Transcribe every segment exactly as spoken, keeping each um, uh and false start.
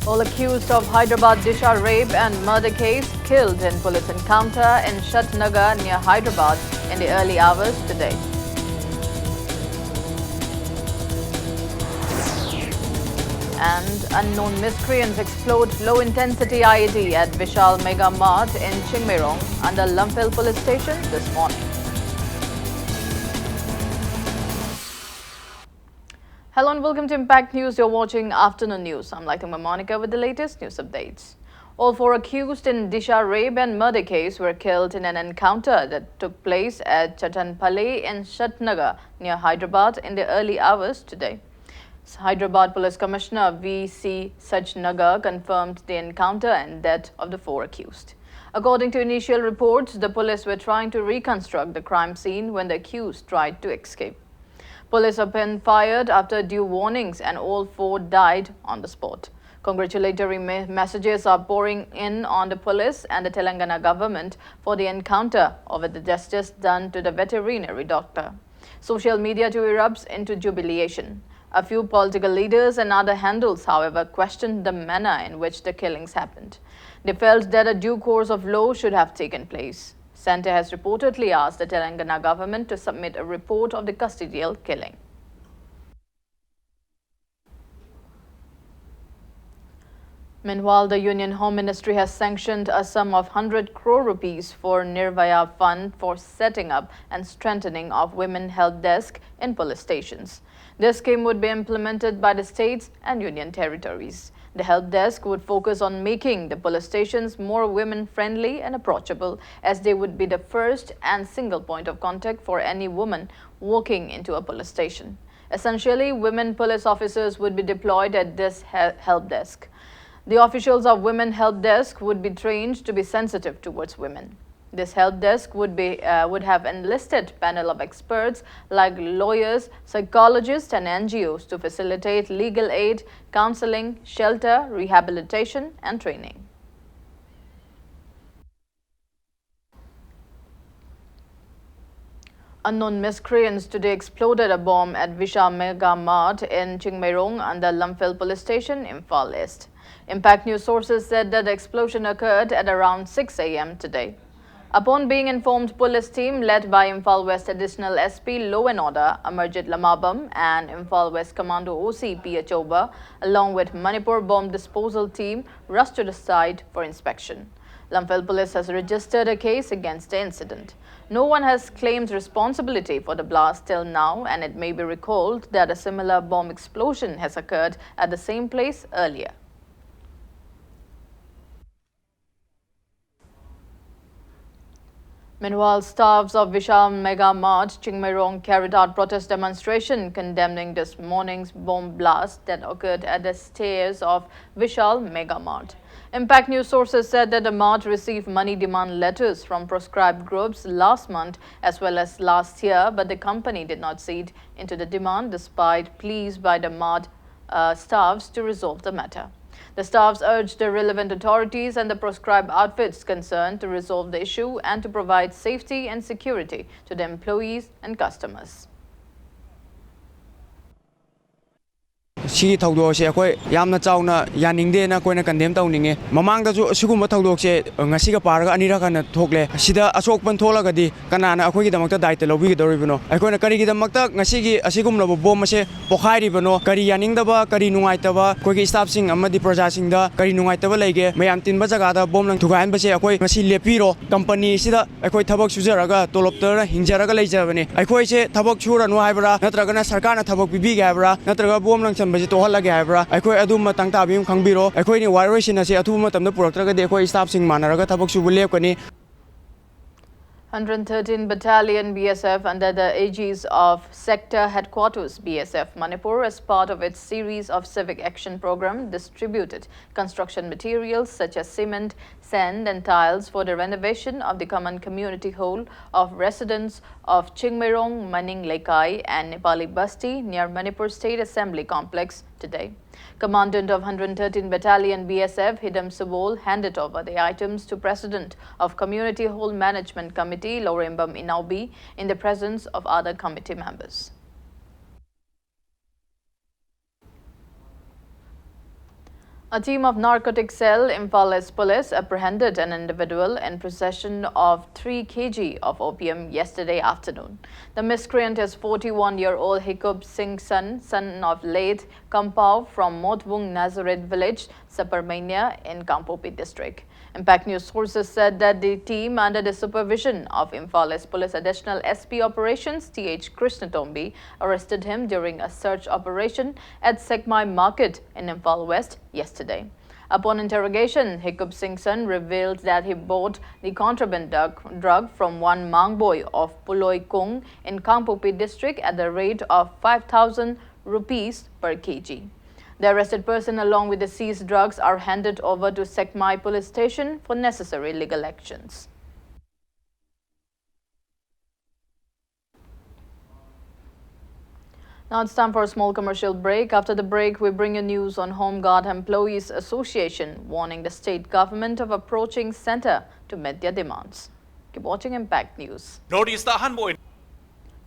All accused of Hyderabad Disha rape and murder case killed in police encounter in Shatnagar near Hyderabad in the early hours today. And unknown miscreants explode low-intensity I E D at Vishal Mega Mart in Chingmeirong under Lamphel Police Station this morning. Hello and welcome to Impact News. You're watching Afternoon News. I'm Laitungma Monica with the latest news updates. All four accused in Disha rape and murder case were killed in an encounter that took place at Chatanpally in Shatnagar near Hyderabad in the early hours today. Hyderabad Police Commissioner V C Sachnagar confirmed the encounter and death of the four accused. According to initial reports, the police were trying to reconstruct the crime scene when the accused tried to escape. Police opened fire after due warnings and all four died on the spot. Congratulatory me- messages are pouring in on the police and the Telangana government for the encounter over the justice done to the veterinary doctor. Social media too erupts into jubilation. A few political leaders and other handles, however, questioned the manner in which the killings happened. They felt that a due course of law should have taken place. Centre has reportedly asked the Telangana government to submit a report of the custodial killing. Meanwhile, the Union Home Ministry has sanctioned a sum of one hundred crore rupees for Nirbhaya Fund for setting up and strengthening of Women Help Desk in police stations. This scheme would be implemented by the states and union territories. The help desk would focus on making the police stations more women-friendly and approachable, as they would be the first and single point of contact for any woman walking into a police station. Essentially, women police officers would be deployed at this he- help desk. The officials of Women Help Desk would be trained to be sensitive towards women. This help desk would be uh, would have enlisted panel of experts like lawyers, psychologists, and N G Os to facilitate legal aid, counseling, shelter, rehabilitation, and training. Unknown miscreants today exploded a bomb at Vishal Mega Mart in Chingmeirong under Lamphel Police Station, Imphal East. Impact News sources said that the explosion occurred at around six a m today. Upon being informed, police team led by Imphal West Additional S P Law and Order Amarjit Lamabam and Imphal West Commando O C P Achoba, along with Manipur bomb disposal team, rushed to the site for inspection. Lamphel police has registered a case against the incident. No one has claimed responsibility for the blast till now, and it may be recalled that a similar bomb explosion has occurred at the same place earlier. Meanwhile, staffs of Vishal Mega Mart, Chingmeirong, carried out protest demonstration condemning this morning's bomb blast that occurred at the stairs of Vishal Mega Mart. Impact News sources said that the mart received money demand letters from proscribed groups last month as well as last year, but the company did not cede into the demand despite pleas by the mart uh, staffs to resolve the matter. The staffs urged the relevant authorities and the proscribed outfits concerned to resolve the issue and to provide safety and security to the employees and customers. ꯁꯤꯒꯤ ꯊꯧꯗꯣꯛ ꯑꯁꯤ ꯑꯩꯈꯣꯏ ꯌꯥꯝꯅ ꯆꯥꯎꯅ ꯌꯥꯅꯤꯡꯗꯦꯅ ꯑꯩꯈꯣꯏꯅ condemn ꯇꯧꯅꯤꯡꯉꯤ꯫ ꯃꯃꯥꯡꯗꯁꯨ ꯑꯁꯤꯒꯨꯝꯕ ꯊꯧꯗꯣꯛꯁꯦ ꯉꯁꯤꯒ ꯄꯥꯔꯒ ꯑꯅꯤꯔꯛ ꯍꯟꯅ ꯊꯣꯛꯂꯦ꯫ ꯁꯤꯗ ꯑꯁꯣꯛ ꯑꯄꯟ ꯊꯣꯛꯂꯒꯗꯤ ꯀꯅꯥꯅ ꯑꯩꯈꯣꯏꯒꯤꯗꯃꯛꯇ ꯗꯥꯏꯇ ꯂꯧꯕꯤꯒꯗꯧꯔꯤꯕꯅꯣ? ꯑꯩꯈꯣꯏꯅ ꯀꯔꯤꯒꯤꯗꯃꯛꯇ ꯉꯁꯤꯒꯤ ꯑꯁꯤꯒꯨꯝꯂꯕ ꯕꯣꯝ ꯑꯁꯦ ꯄꯣꯈꯥꯏꯔꯤꯕꯅꯣ? ꯀꯔꯤ ꯌꯥꯅꯤꯡꯗꯕ, ꯀꯔꯤ ꯅꯨꯡꯉꯥꯏꯇꯕ, ꯑꯩꯈꯣꯏꯒꯤ ꯁ꯭ꯇꯥꯐꯁꯤꯡ ꯑꯃꯗꯤ ꯄ꯭ꯔꯖꯥꯁꯤꯡꯗ ꯀꯔꯤ ꯅꯨꯡꯉꯥꯏꯇꯕ ꯂꯩꯒꯦ? ꯃꯌꯥꯝ ꯇꯤꯟꯕ ꯖꯒꯥꯗ ꯕꯣꯝ ꯂꯪ ꯊꯨꯒꯥꯏꯍꯟꯕꯁꯦ ꯑꯩꯈꯣꯏ ꯉꯁꯤ ꯂꯦꯞꯄꯤꯔꯣ꯫ ꯀꯝꯄꯅꯤ ꯑꯁꯤꯗ ꯑꯩꯈꯣꯏ ꯊꯕꯛ ꯁꯨꯖꯔꯒ ꯇꯣꯂꯣꯞꯇ ꯍꯤꯡꯖꯔꯒ ꯂꯩꯖꯕꯅꯤ꯫ ꯑꯩꯈꯣꯏꯁꯦ ꯊꯕꯛ ꯁꯨꯔꯅꯨ ꯍꯥꯏꯕ꯭ꯔꯥ, ꯅꯠꯇ꯭ꯔꯒꯅ ꯁꯔꯀꯥꯔꯅ ꯊꯕꯛ ꯄꯤꯕꯤꯒꯦ ꯍꯥꯏꯕ꯭ꯔꯥ, ꯅꯠꯇ꯭ꯔꯒ ꯕꯣꯝ ꯂꯪꯁꯟꯕꯁꯤ ꯇꯣꯛꯍꯜꯂꯒꯦ ꯍꯥꯏꯕ꯭ꯔꯥ? ꯑꯩꯈꯣꯏ ꯑꯗꯨꯝꯕ ꯇꯪꯇꯥꯕꯤ ꯑꯃ ꯈꯪꯕꯤꯔꯣ꯫ ꯑꯩꯈꯣꯏꯅ ꯋꯥꯔꯣꯏꯁꯤꯟ ꯑꯁꯤ ꯑꯊꯨꯕ ꯃꯇꯝꯗ ꯄꯨꯔꯛꯇ꯭ꯔꯒꯗꯤ ꯑꯩꯈꯣꯏ ꯁ꯭ꯇꯥꯐꯁꯤꯡ ꯃꯥꯟꯅꯔꯒ ꯊꯕꯛ ꯁꯨꯕ ꯂꯦꯞꯀꯅꯤ꯫ Hundred thirteen Battalion B S F, under the aegis of Sector Headquarters B S F Manipur, as part of its series of civic action program, distributed construction materials such as cement, sand and tiles for the renovation of the common community hall of residents of Chingmeirong, Maning Leikai and Nepali Basti near Manipur State Assembly Complex today. Commandant of Hundred thirteen Battalion B S F, Hidam Subol, handed over the items to President of Community Hall Management Committee, Committee, Lorembam Inaobi, in the presence of other committee members. A team of Narcotic Cell, Imphal East Police, apprehended an individual in possession of three K G of opium yesterday afternoon. The miscreant is forty-one-year-old Hikub Singh Son, son of late Kampao from Motbung Nazareth Village, Saparmania, in Kangpokpi District. Impact News sources said that the team, under the supervision of Imphal East Police Additional S P Operations T H Krishnatombi, arrested him during a search operation at Sekmai Market in Imphal West yesterday. Upon interrogation, Hikub Singh Son revealed that he bought the contraband drug, drug from one Mangboi of Puloi Kung in Kangpokpi District at the rate of five thousand rupees per K G. The arrested person, along with the seized drugs, are handed over to Sekmai Police Station for necessary legal actions. Now it's time for a small commercial break. After the break, we bring you news on Home Guard Employees Association warning the state government of approaching center to meet their demands. Keep watching Impact News. Notice the Hanboi.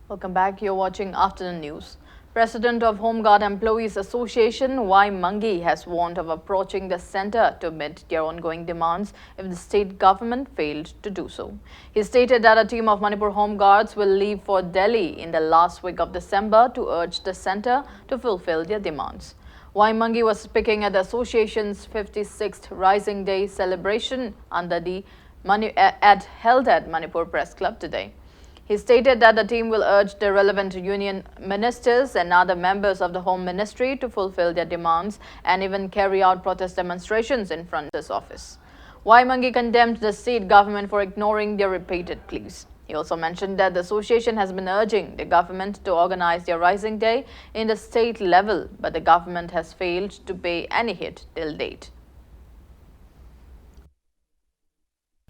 Welcome back. You're watching Afternoon News. President of Home Guard Employees Association, Y Mangi, has warned of approaching the center to meet their ongoing demands if the state government failed to do so. He stated that a team of Manipur Home Guards will leave for Delhi in the last week of December to urge the center to fulfill their demands. Y Mangi was speaking at the association's fifty-sixth Rising Day celebration under the Manu-, at, held at Manipur Press Club today. He stated that the team will urge the relevant union ministers and other members of the Home Ministry to fulfill their demands and even carry out protest demonstrations in front of his office. Y Mangi condemned the state government for ignoring their repeated pleas. He also mentioned that the association has been urging the government to organize their Rising Day in the state level, but the government has failed to pay any heed till date.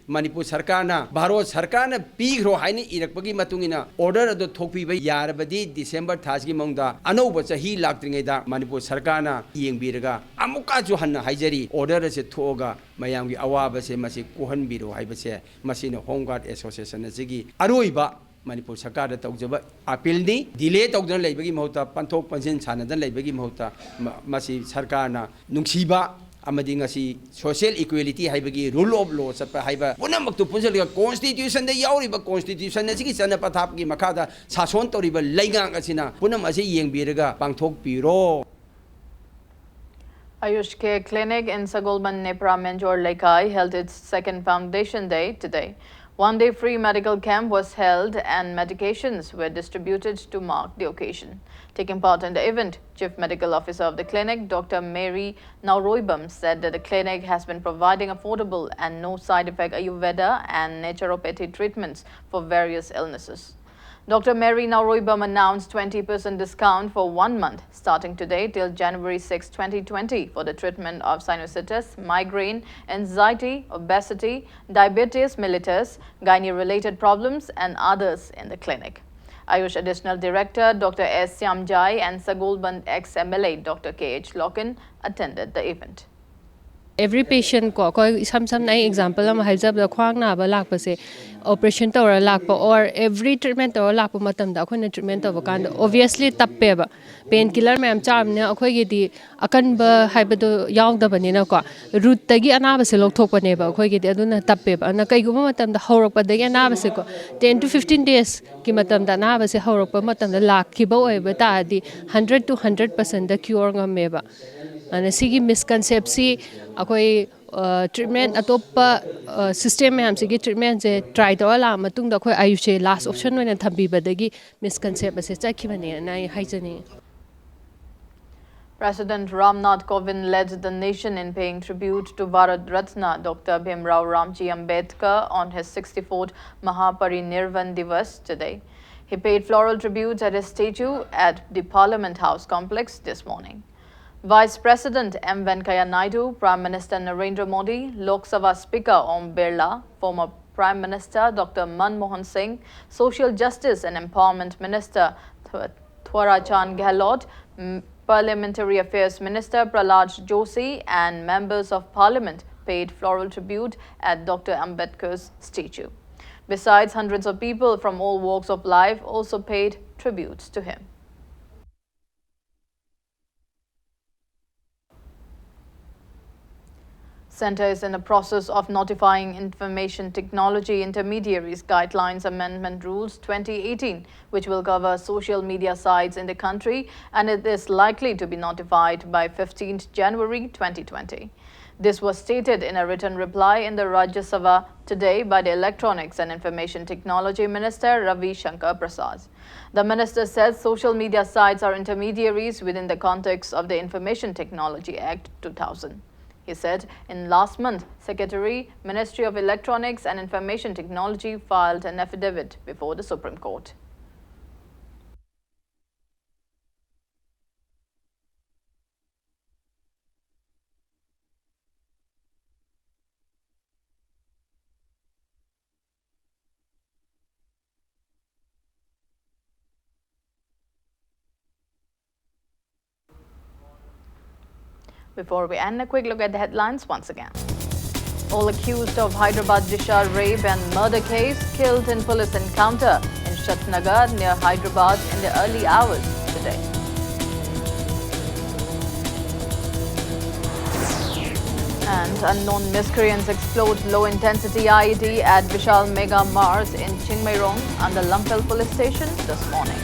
Manipur ꯁꯔꯀꯥꯔꯅ, ꯚꯥꯔꯠ ꯁꯔꯀꯥꯔꯅ ꯄꯤꯈ꯭ꯔꯣ ꯍꯥꯏꯅ ꯏꯔꯛꯄꯒꯤ ꯃꯇꯨꯡ ꯏꯟꯅ order ꯑꯗꯨ ꯊꯣꯛꯄꯤꯕ ꯌꯥꯔꯕꯗꯤ, December ꯊꯥꯁꯤꯒꯤ ꯃꯅꯨꯡꯗ ꯑꯅꯧꯕ ꯆꯍꯤ ꯂꯥꯛꯇ꯭ꯔꯤꯉꯩꯗ ꯃꯅꯤꯄꯨꯔ ꯁꯔꯀꯥꯔꯅ ꯌꯦꯡꯕꯤꯔꯒ, ꯑꯃꯨꯛꯀꯁꯨ ꯍꯟꯅ ꯍꯥꯏꯖꯔꯤ, order ꯑꯁꯦ ꯊꯣꯛꯑꯒ ꯃꯌꯥꯝꯒꯤ ꯑꯋꯥꯕꯁꯦ ꯃꯁꯤ ꯀꯣꯛꯍꯟꯕꯤꯔꯣ ꯍꯥꯏꯕꯁꯦ, ꯃꯁꯤꯅ Home Guard Association ꯑꯁꯤꯒꯤ ꯑꯔꯣꯏꯕ ꯃꯅꯤꯄꯨꯔ ꯁꯔꯀꯥꯔꯗ ꯇꯧꯖꯕ appealꯅꯤ꯫ Delay ꯇꯧꯗꯅ ꯂꯩꯕꯒꯤ ꯃꯍꯨꯠꯇ, ꯄꯟꯊꯣꯛ ꯄꯟꯁꯤꯟ ꯁꯥꯟꯅꯗꯅ ꯂꯩꯕꯒꯤ ꯃꯍꯨꯠꯇ, ꯃ-, ꯃꯁꯤ ꯁꯔꯀꯥꯔꯅ ꯅꯨꯡꯁꯤꯕ ꯑꯃꯗꯤ ꯉꯁꯤ social equality ꯍꯥꯏꯕꯒꯤ, rule of law ꯆꯠꯄ ꯍꯥꯏꯕ ꯄꯨꯝꯅꯃꯛꯇꯨ ꯄꯨꯟꯁꯤꯜꯂꯒ, constitutionꯗ ꯌꯥꯎꯔꯤꯕ, constitution ꯑꯁꯤꯒꯤ ꯆꯠꯅ ꯄꯊꯥꯞꯀꯤ ꯃꯈꯥꯗ ꯁꯥꯁꯣꯟ ꯇꯧꯔꯤꯕ ꯂꯩꯉꯥꯛ ꯑꯁꯤꯅ ꯄꯨꯝꯅꯃꯛ ꯑꯁꯤ ꯌꯦꯡꯕꯤꯔꯒ ꯄꯥꯡꯊꯣꯛꯄꯤꯔꯣ꯫ Ayush Care Clinic in Sagolband Nepra Menjor Leikai held its second foundation day today. One day free medical camp was held and medications were distributed to mark the occasion. Taking part in the event, Chief Medical Officer of the clinic, Doctor Mary Nauroibam, said that the clinic has been providing affordable and no side effect Ayurveda and naturopathy treatments for various illnesses. Doctor Mary Nauroibam announced twenty percent discount for one month, starting today till January sixth, twenty twenty, for the treatment of sinusitis, migraine, anxiety, obesity, diabetes mellitus, gynae-related problems, and others in the clinic. Ayush Additional Director Doctor S Syamjai and Sagolband ex-M L A Doctor K H Loken attended the event. Every patient ꯀꯣ, ꯑꯩꯈꯣꯏ ꯏꯁꯝ ꯁꯝꯅ ꯑꯩ example ꯑꯃ ꯍꯥꯏꯖꯕꯗ, ꯈ꯭ꯋꯥꯡ ꯅꯥꯕ ꯂꯥꯛꯄꯁꯦ, operation ꯇꯧꯔ ꯂꯥꯛꯄ or every treatment ꯇꯧꯔ ꯂꯥꯛꯄ ꯃꯇꯝꯗ ꯑꯩꯈꯣꯏꯅ treatment ꯇꯧꯕ ꯀꯥꯟꯗ obviously ꯇꯞꯄꯦꯕ꯫ Pain killer ꯃꯌꯥꯝ ꯆꯥꯕꯅꯤꯅ ꯑꯩꯈꯣꯏꯒꯤꯗꯤ ꯑꯀꯟꯕ ꯍꯥꯏꯕꯗꯣ ꯌꯥꯎꯗꯕꯅꯤꯅꯀꯣ, rootꯇꯒꯤ ꯑꯅꯥꯕꯁꯦ ꯂꯧꯊꯣꯛꯄꯅꯦꯕ ꯑꯩꯈꯣꯏꯒꯤꯗꯤ꯫ ꯑꯗꯨꯅ ꯇꯞꯄꯦꯕ꯫ ꯑꯗꯨꯅ ꯀꯩꯒꯨꯝꯕ ꯃꯇꯝꯗ ꯍꯧꯔꯛꯄꯗꯒꯤ ꯑꯅꯥꯕꯁꯦꯀꯣ, ten to fifteen daysꯀꯤ ꯃꯇꯝꯗ ꯑꯅꯥꯕꯁꯦ ꯍꯧꯔꯛꯄ ꯃꯇꯝꯗ ꯂꯥꯛꯈꯤꯕ ꯑꯣꯏꯕ ꯇꯥꯔꯗꯤ, hundred to hundred percentꯗ cure ꯉꯝꯃꯦꯕ꯫ ꯑꯗꯨꯅ ꯁꯤꯒꯤ misconceptꯁꯤ ꯑꯩꯈꯣꯏ treatment ꯑꯇꯣꯞꯄ system ꯃꯌꯥꯝꯁꯤꯒꯤ treatmentꯁꯦ try ꯇꯧꯔ ꯂꯥꯛꯑ ꯃꯇꯨꯡꯗ ꯑꯩꯈꯣꯏ ꯑꯌꯨꯁꯁꯦ last option ꯑꯣꯏꯅ ꯊꯝꯕꯤꯕꯗꯒꯤ misconcept ꯑꯁꯦ ꯆꯠꯈꯤꯕꯅꯦꯅ ꯑꯩ ꯍꯥꯏꯖꯅꯤꯡꯉꯤ꯫ President Ram Nath Kovind led the nation in paying tribute to Bharat Ratna Doctor Bhimrao Ramji Ambedkar on his sixty-fourth Mahaparinirvan Divas today. He paid floral tributes at his statue at the Parliament House complex this morning. Vice President M Venkaiah Naidu, Prime Minister Narendra Modi, Lok Sabha Speaker Om Birla, former Prime Minister Doctor Manmohan Singh, social justice and empowerment minister Tharachand Gehlot, Parliamentary Affairs Minister Prahlad Joshi, and members of parliament paid floral tribute at Doctor Ambedkar's statue. Besides, hundreds of people from all walks of life also paid tributes to him. Centre is in the process of notifying Information Technology Intermediaries Guidelines Amendment Rules twenty eighteen, which will cover social media sites in the country, and it is likely to be notified by fifteenth January twenty twenty. This was stated in a written reply in the Rajya Sabha today by the Electronics and Information Technology Minister Ravi Shankar Prasad. The minister said social media sites are intermediaries within the context of the Information Technology Act two thousand. He said in last month, Secretary, Ministry of Electronics and Information Technology filed an affidavit before the Supreme Court. Before we end, a quick look at the headlines once again. All accused of Hyderabad Disha rape and murder case killed in police encounter in Shatnagar near Hyderabad in the early hours today. And unknown miscreants explode low-intensity I E D at Vishal Mega Mart in Chingmeirong under Lamphel Police Station this morning.